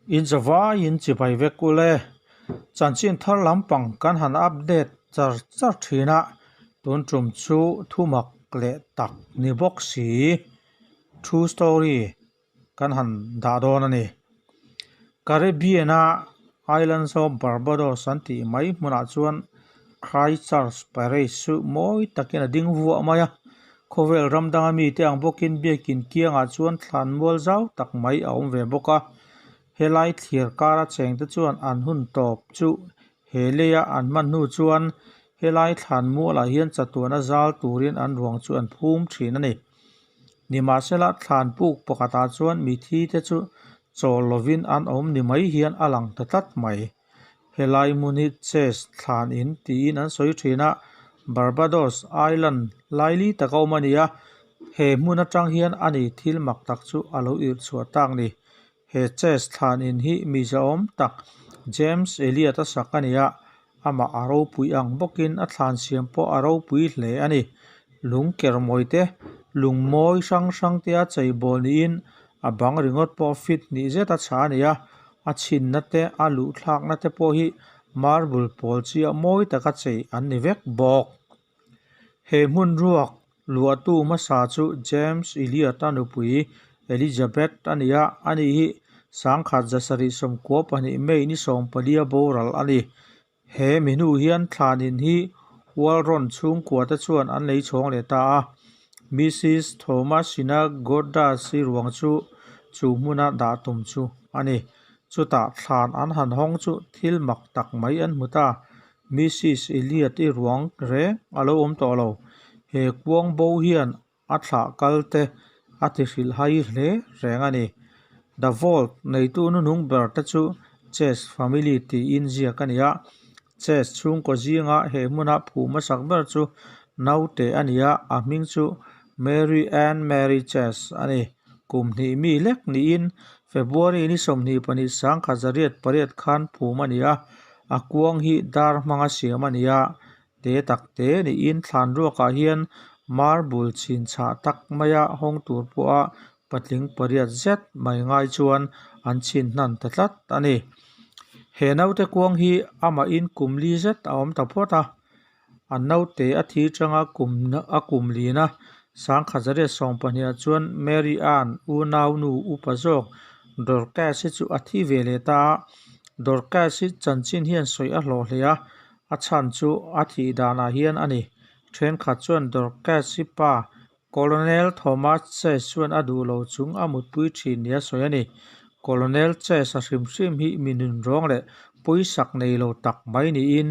In zavaiin chibai vek ul e. Chanchin thar lampang kan han update char char thin a, tun tum chu thumak leh tak ni bawk si, true story kan han dah dawn a ni. Caribbean-a Islands of Barbados an tih mai hmunah chuan Christchurch Parish chu mawi takin a ding vuah mai a. Khawvel ram danga mite ang bawkin biakin kiangah chuan thlan mual zau tak mai a awm ve bawk a. Helai thlir kara chengte chuan an hun tawp chu he leia an hman hnu chuan helai thlan mualah hian chatuana zal turin an ruang chu an phum thin a ni. Nimahsela thlan puk pakhatah chuan mithi te chu chawl lovin an awm ni mai hian a lang ta tlat mai. Helai hmun hi Chase thlan in tiin an sawi thin a, Barbados Island laili taka awm a ni a, he hmun atang hian a ni thil mak tak chu a lo irh chhuah tak ni. He Chase thlan in hi mi zahawm tak James Elliot a sak a ni a, amah a ropui ang bawkin a thlan siam pawh a ropui hle a ni. Lung kermawi te, lung mawi hrang hrang te a cheibawl niin a bang ringawt pawh fit hnih zet a chhah a ni a, A chhinna te, a luh thlakna te pawh hi marble pawl chiah mawi taka chei an ni vek bawk. He hmun ruak luahtu hmasa chu James Elliot-a nupui Elizabeth a ni a, ani hi sangkhat zasarih 12 May ni 14 a boral a ni. He mi hnu hian thlanin hi Walron chhungkua te chuan an lei chhawng leh ta a. Mrs Thomasina Goddard-i ruang chu chu hmuna dah tum chu a ni. Chutah thlan an han hawng chu thil mak tak mai an hmu ta. Mrs Elliot-i ruang reng a lo awm tawh lo. He kuang bo hian a thlah kal te a ti hrilh hai hle reng a ni. The Vault neitu hnuhnung ber te chu Chase family tiin ziak a ni a, Chase chhungkaw zinga he hmuna phu hmasak ber chu naute a ni a, a hming chu Mary Ann Mary Chase a ni. Kum hnih mi lek niin February ni 22 1908 khan phum a ni a, a kuang hi dar hmanga siam a ni a, Te tak te niin thlan ruakah hian marble chhin chhah tak maia hawng tur pawha patling pariat zet mai ngai chuan an chhin hnan ta tlat a ni. He naute kuang hi amahin kum li zet a awm ta phawt a, an naute a thi tanga kum a kum lina sangkhat zariat 12 ah chuan Mary Ann unau nu upa zawk Dorcas hi chu a thi ve leh ta a, Dorcas hi chanchin hian sawi a hlawh hle a, A chhan chu a thih danah hian a ni. Thenkhat chuan Dorcas-i pa Colonel Thomas Chase chuan a duh lo chung a mutpui thin nia sawi a ni. Colonel Chase-a hrim hrim hi mi nunrawng leh pawisak nei lo tak mai niin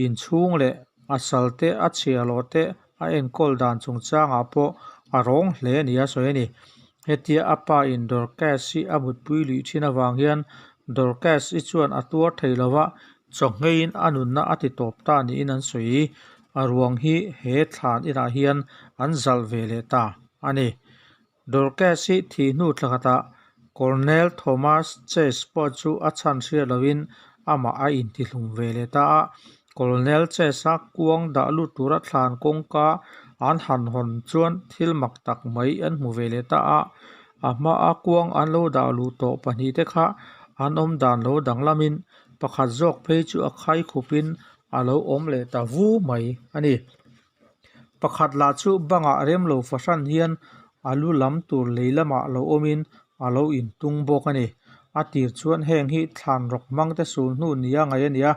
inchhung leh a sal te a chhiahhlawh te a enkawl dan chungchangah pawh a rawng hle nia sawi a ni. Hetia a pa in Dorcas-i a mutpui luih thin avang hian Dorcas-i chuan a tuar thei lo va, chawhngeiin a nunna a ti tawp ta niin an sawi. A ruang hi he thlan inah hian an zalh ve leh ta a ni. Dorcas-i thih hnu thla khatah Colonel Thomas Chase pawh chu a chhan hriat lohin amah a intihlum ve leh ta a. Colonel Chase-a kuang dah lut tura thlan kawngka an han hawn chuan thil mak tak mai an hmu ve leh ta a. A hmaa kuang an lo dah luh tawh pahnihte kha an awm dan lo danglamin pakhat zawk phei chu a khai khupin a lo awm leh ta vu mai a ni. Pakhat lah chu bangah rem lo fahran hian a lu lam tur lei lamah lo awmin a lo intung bawk a ni. A tir chuan heng hi thlan rawk hmang te sul hnu nia ngaih a ni a,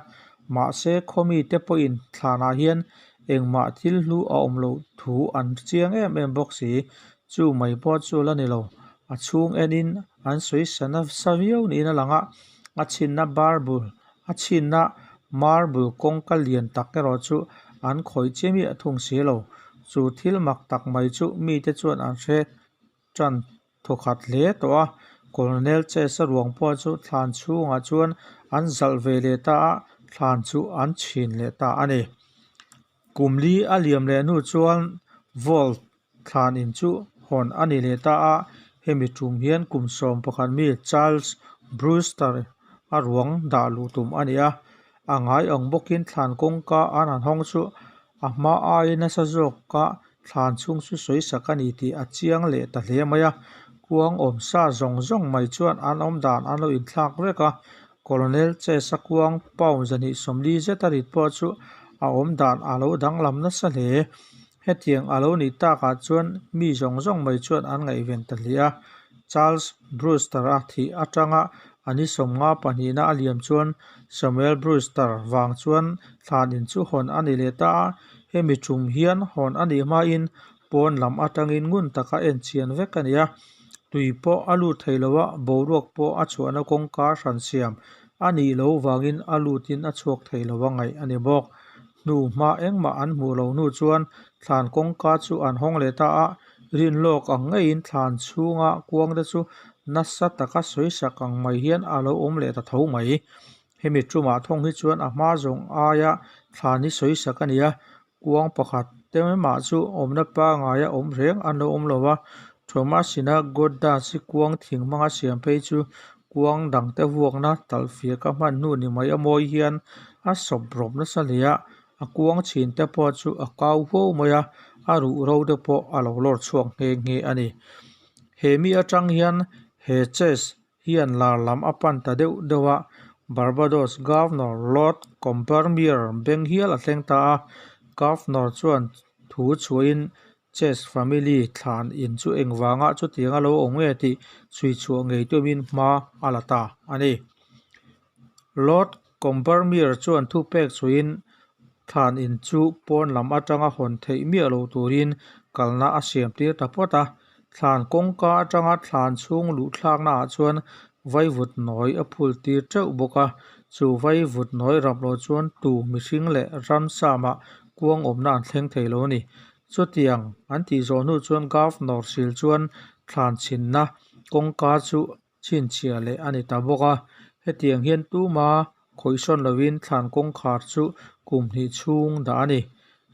mahse khawmi te pawhin thlanah hian engmah thil hlu a awm loh thu an chiang em em bawk si. Chu mai pawh chu la ni lo, a chhung enin an sawi sa nasa viau niin a lang a, a chhinna barbul A chhinna marble kawngka lian tak erawh chu an khawih che miah thung si lo. Chu thil mak tak mai chu mite chuan an hre tan thawkhat hle tawh a. Colonel Chase-a ruang pawh chu thlan chhungah chuan an zalh ve leh ta a, thlan chu an chhin leh ta a ni. Kum li a liam leh hnu chuan Vault thlan in chu hawn a ni leh ta a, hemi tum hian kum 11 mi Charles Brewster a ruang dah luh tum a ni a, a ngai ang bawkin thlan kawngka an han hawng chu a hma aiin nasa zawka thlan chhung chu sawi sak a ni tih a chiang leh ta hle mai a. Kuang awm sa zawng zawng mai chuan an awm dan an lo inthlak vek a, Colonel Chase-a kuang pound 240 zet a rit pawh chu a awm dan a lo danglam nasa hle. Hetiang a lo nih takah chuan mi zawng zawng mai chuan an ngaihven ta hle a. Charles Brewster-a thih atanga a ni 52na a liam chuan Samuel Brewster vang chuan thlan in chu hawn a ni leh ta a, hemi tum hian hawn a nih hmain pawn lam atangin ngun taka en chian vek a ni a. Tui pawh a lut thei lo a, boruak pawh a chhuahna kawngka hran siam a nih loh vangin a lutin a chhuak thei lo a ngaih a ni bawk. Hnu hma engmah an hmuh loh hnu chuan thlan kawngka chu an hawng leh ta a, rin lawk ang ngeiin thlan chhunga kuang te chu nasa taka sawisak ang mai hian a lo awm leh ta tho mai. Hemi tumah thawng hi chuan a hma zawng aia thlan hi sawisak a ni a, kuang pakhat te mah chu awmna pangaia awm reng an lo awm lo a, Thomasina Goddard-i kuang thing hmanga siam phei chu kuang dangte vuakna talhfiak a hman hnu ni mai a mawi hian a sawp rawp nasa hle a, a kuang chhin te pawh chu a kau huau mai a, a ruh ro te pawh a lo lawr chhuak nghe nghe a ni. He mi atang hian he chess hian lar lam a pan ta deuh deuh a, Barbados Governor Lord Combermere beng hial a thleng ta a, Governor chuan thu chhuahin Chase family thlan in chu engvanga chutiang a lo awm nge tih chhui chhuah ngei tumin hma a la ta a ni. Lord Combermere chuan thupek chhuahin thlan in chu pawn lam atanga hawn theih miah lo turin kalna a siam tir ta phawt a. Thlan kawngka atanga thlan chhung luh thlakna ah chuan vaivut nawi a phul tir teuh bawk a, chu vaivut nawi rap lo chuan tu mihring leh ramsa mah kuang awmna an thleng thei lo a ni. Chutiang an tih zawh hnu chuan Governor sil chuan thlan chhinna kawngka chu chhinchhiah leh a ni ta bawk a. Hetiang hian tuma khawihsawn lovin thlan kawngkhar chu kum hnih chhung dah a ni.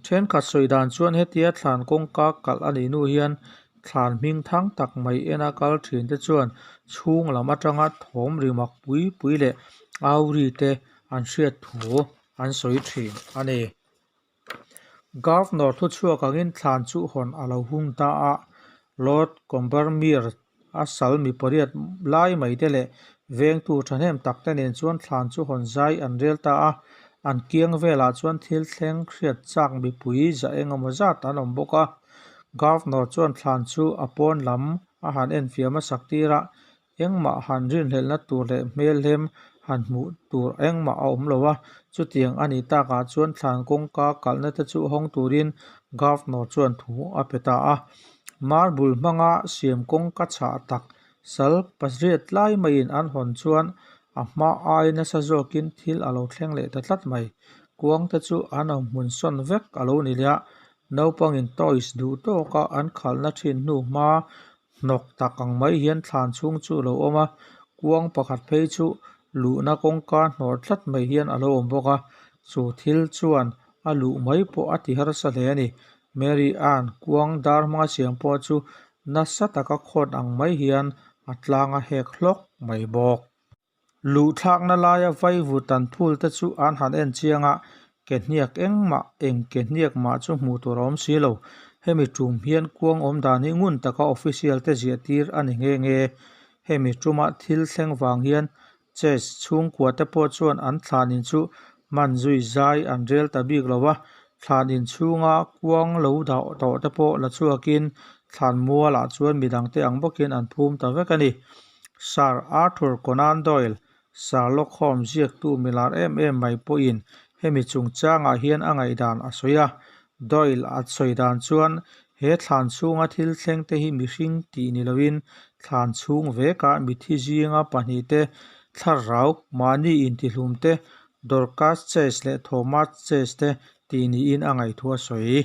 Thenkhat sawi dan chuan hetia thlan kawngka kalh a nih hnu hian thlan hming thang tak mai ena kal thin te chuan chhung lam atanga thawm ri mak pui pui leh au ri te an hriat thu an sawi thin a ni. Governor thuchhuak angin thlan chu hawn a lo hung ta a, Lord Combermere a sal mi pariat lai mai te leh vengtu thahnem tak te nen chuan thlan chu hawn zai an rel ta a, an kiang velah chuan thil thleng hriat chak mipui za eng emaw zat an awm bawk a. Governor chuan thlan chu a pawn lam a han enfiah hmasak tir a, Engmah han rinhlelhna tur leh hmelhem han hmuh tur engmah a awm lo a, chutiang a nih takah chuan thlan kawngka kalhna te chu hawng turin Governor chuan thu a pe ta a. Marble hmanga siam kawngka chhah tak sal pariat lai maiin an hawn chuan a hma ai nasa zawkin thil a lo thleng leh ta tlat mai. Kuang te chu an awm hmun sawn vek a lo ni leh a, naupangin toys duh tawka an khalhna thin hnu hma Hnawk tak ang mai hian thlan chhung chu a lo awm a, kuang pakhat phei chu luhna kawngka hnawr tlat mai hian a lo awm bawk a, chu thil chuan a luh mai pawh a ti harsa hle a ni. Mary Ann kuang dar hmanga siam pawh chu nasa taka khawt ang mai hian a tlang a hek hlawk mai bawk. Luhthlakna laia vaivut an phul te chu an han en chiang a, ke hniak engmah, eng ke hniak mah chu hmuh tur a awm si lo. Hemi tum hian kuang awm dan hi ngun taka official te ziah tir a ni nghe nghe. Hemi tuma thil thleng vang hian Chase chhungkua te pawh chuan an thlan in chu hman zui zai an rel ta bik lo a, thlan in chhunga kuang lo dah tawh te pawh la chhuakin thlan mualah chuan midangte ang bawkin an phum ta vek a ni. Sir Arthur Conan Doyle, Sherlock Holmes ziaktu milar em em mai pawhin hemi chungchangah hian a ngaihdan a sawi a. Doyle a sawi dan chuan he thlan chhunga thil thleng te hi mihring tih ni loin thlan chhung veka mithi zinga pahnih te, thlarau, mahni intihlum te, Dorcas Chase leh Thomas Chase te tih niin a ngaih thu a sawi.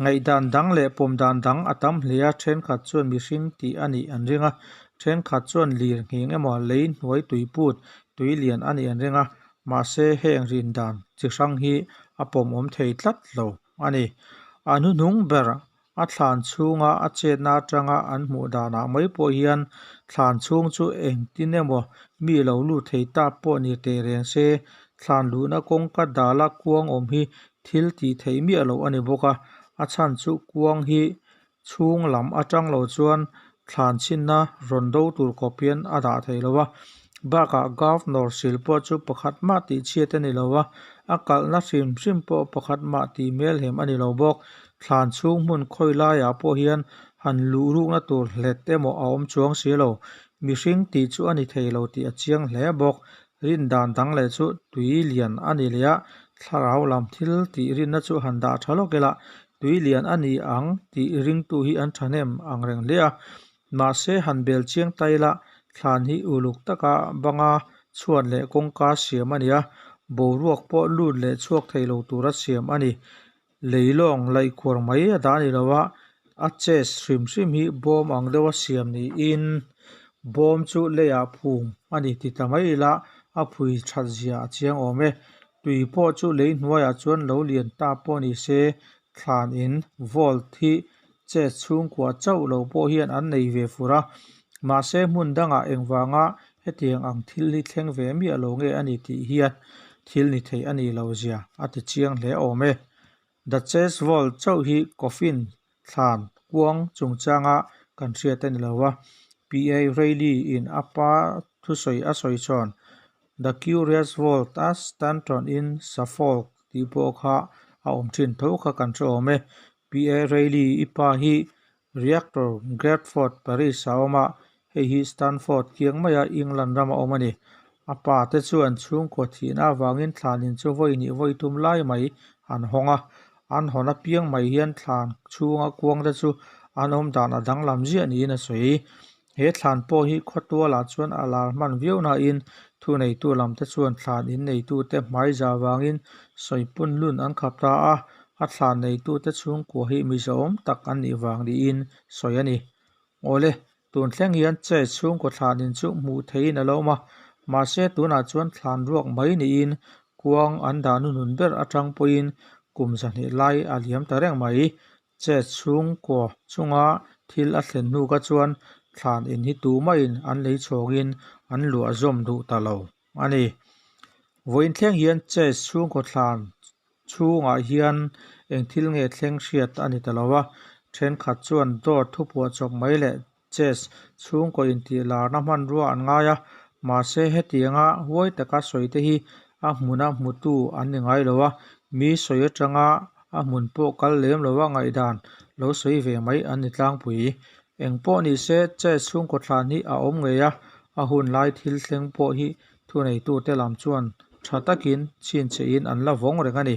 Ngaihdan dang leh pawm dan dang a tam hle a, thenkhat chuan mihring tih a nih an ring a, thenkhat chuan lir nghing emaw lei hnuai tuiput tui lian a nih an ring a, mahse heng rin dan chi hrang hi a pawmawm thei tlat lo a ni. A hnuhnung ber A thlan chhunga a chetna atanga an hmuh danah mai pawh hian thlan chhung chu engtin emaw mi lo lut thei ta pawh ni teh reng se, thlan luhna kawngka dala kuang awm hi thil tih theih miah loh a ni bawk a, a chhan chu kuang hi chhung lam atang lo chuan Thlan chhinna rawn do tur khawp hian a dah thei lo a. Bakah Governor sil pawh chu pakhat mah tih chhiat a ni lo a, a kalhna hrim hrim pawh pakhat mah tih hmelhem a ni lo bawk. Thlan chhung hmun khawi laiah pawh hian han luh rukna tur hlet emaw a awm chuang si lo. Mihring tih chu a ni thei lo tih a chiang hle bawk. Rin dan dang leh chu tui lian a ni leh a, thlarau lam thil tih rinna chu han dah tha lawk ila, tui lian a ni ang tih ringtu hi an thahnem ang reng hle a. Mahse han bel chiang ta ila, thlan hi uluk taka banga chhuat leh kawngka siam a ni a, boruak pawh lut leh chhuak thei lo tura siam a ni. Lei lawng laih khuar mai a dah a ni lo a, a chest hrim hrim hi bawm ang deuha siam niin bawm chu leiah phum a ni ti ta mai ila a phui that zia a chiang awm e. Tui pawh chu lei hnuaiah chuan lo lian ta pawh ni se thlan in vault hi chest chhungkua chauh lo pawh hian an nei ve fur a, mahse hmun dangah engvanga hetiang ang thil hi thleng ve miah lo nge a ni tih hian thil ni thei a nih loh zia a ti chiang hle awm e. The Chest Vault chauh hi coffin thlan kuang chungchanga kan hriat a ni lo a, PA Reilly in a pa thusawi a sawi chuan The Curious Vault a Stanton in Suffolk tih pawh kha a awm thin tho kha kan hre awm e. PA Reilly i pa hi Reactor Gradford Parish a awm a, hei hi Stanford kiang maia England rama awm a ni. A pa te chuan chhungkaw thihna avangin thlan in chu vawi hnih vawi thum lai mai an hawng a, an hawn apiang mai hian thlan chhunga kuang te chu an awm dan a danglam ziah niin a sawi. He thlan pawh hi khawtualah chuan a lar hman viau nain thuneitu lam te chuan thlan in neitute hmaiza vangin sawi pun lun an khap ta a, a thlan neitute chhungkua hi mizawm tak an nih vang niin sawi a ni. Awle, tun thleng hian Church chhungkaw thlan in chu hmuh theihin a lo awm a, mahse tunah chuan thlan ruak mai niin kuang an dah hnuhnun ber atang pawhin kum zahnih lai a liam ta reng mai. Church chhungkaw chunga thil a thlen hnu kha chuan thlan in hi tumahin an lei chhawngin an luah zawm duh ta lo a ni. Vawiin thleng hian Church chhungkaw thlan chhungah hian eng thil nge thleng hriat a ni ta lo a, thenkhat chuan dawt thupuah chawp mai leh chess chhungkaw intih larna hmanrua an ngai a, mahse hetianga huai taka sawi te hi a hmuna hmutu an ni ngai lo a, mi sawi atanga a hmun pawh kal lem lova ngaihdan lo sawi ve mai an ni tlangpui. Eng pawh ni se chess chhungkaw thlan hi a awm ngei a, a hun lai thil thleng pawh hi Thuneitute lam chuan tha takin chhinchhiahin an la vawng reng a ni.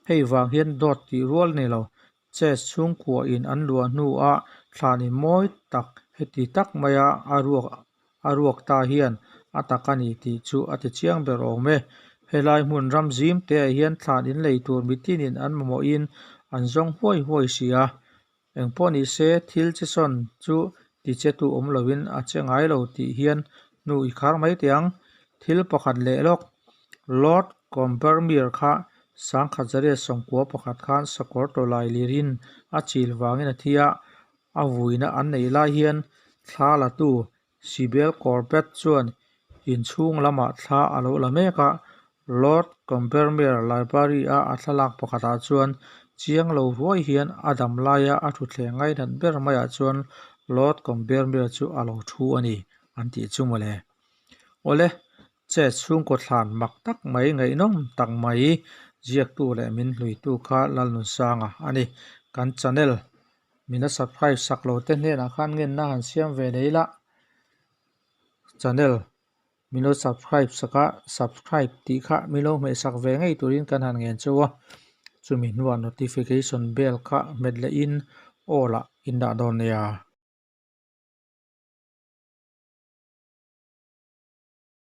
Hei vang hian dawt tih rual a ni lo. Chess chhungkuahin an luah hnuah thlanin mawi tak heti tak maia a ruak a ruak ta hian a tak a ni tih chu a ti chiang ber awm e. Helai hmun ram zim teah hian thlan in lei tur mitinin an mamawhin an zawng huai huai si a. Engpawh ni se, thil che sawn chu ti che tu awm loin a che ngai lo tih hian hnu i khar mai teh ang. Thil pakhat leh lawk, Lord Combermere kha 1911 khan sakawr tawlai lirin a chil vangin a thi a, a vuina an neih lai hian thla latu Sibel Corbett chuan inchhung lamah thla a lo la mek a, Lord Combermere Library-a a thlalak pakhatah chuan chiang lo ruai hian a dam laia a thutthleng ngainat ber maiah chuan Lord Combermere chu a lo thu a ni, an tih chu mawle. Awle, che chhungkaw thlan mak tak mai ngaihnawm tak mai ziaktu leh min hluitu kha Lalnunsanga a ni. Kan channel Min a subscribe sak lo te hnenah khan ngenna han siam ve leh ila channel min lo subscribe sak a subscribe tih kha min lo hmeh sak ve ngei turin kan han ngen chauh a chumi hnuah notification bell kha hmet leh in all ah in dah dawn nia.